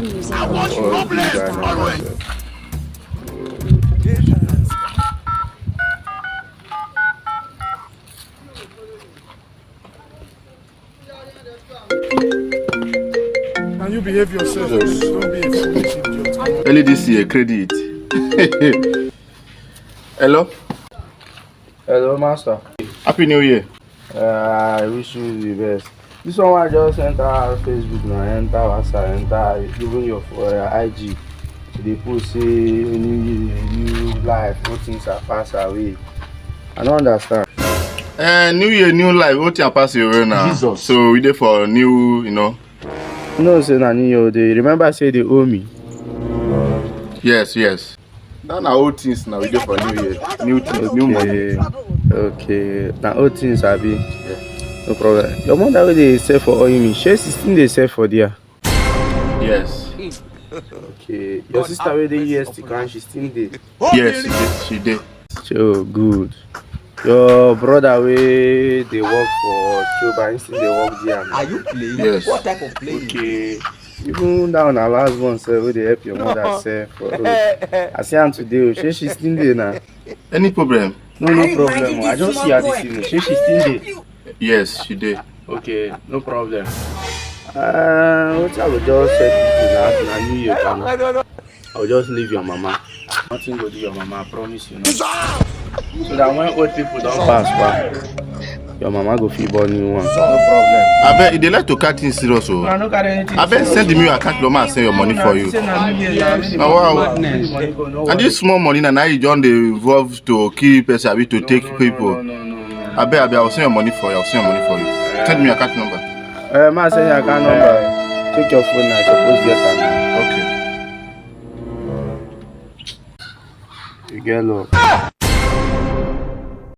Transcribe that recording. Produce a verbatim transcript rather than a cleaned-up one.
I want problems always. Can you behave yourself, please? Don't be a foolish idiot. Early this year, credit. Hello? Hello, master. Happy New Year. Uh, I wish you the best. This one I just enter Facebook now, enter WhatsApp, enter even your uh, I G. They post say new year, new life, all things are pass away. I don't understand. Uh, new year, new life, all things are pass away now. Jesus. So we there for new, you know. No, say na new year, they remember say they owe me. Yes, yes. Now na old things now, we there for new year, new things, new money. Okay, okay. Na old things, abi? Yeah. No problem. Your mother wey dey sell for Oyimi, she still dey sell for there? Yes. Okay. Your sister wey dey here still can, she still dey? Yes, she dey. She dey. So good. Your brother wey dey work for Choba, he still dey work there now? Are you playing? Yes. What type of playing? Okay. Even that one, our last one, sir, wey dey help your mother sell for road. I see am today, oh, shey she still dey na? Any problem? No, no problem. I just see her this evening. Shey she still dey? Yes, she dey. Okay, no problem. Uh, what I will just say is that na new year, Baba. I will just leave your mama. Nothing go do your mama, I promise you. No. So that when old people don't pass by, your mama go fit born new one. No problem. Abeg, you dey like to catch things serious, oh. I no carry anything. Abeg, send me your account number, I send your money for you. Say na new year, na. Na wow. Money go no. And this small money na, now you don dey involve to kill person, abi to take people. No, no, no, no, no. Abeg, abeg, I will send your money for you. I will send your money for you. Send me your account number. Uh, ma, send your account number. Check your phone now. I suppose get am. Okay. You get love.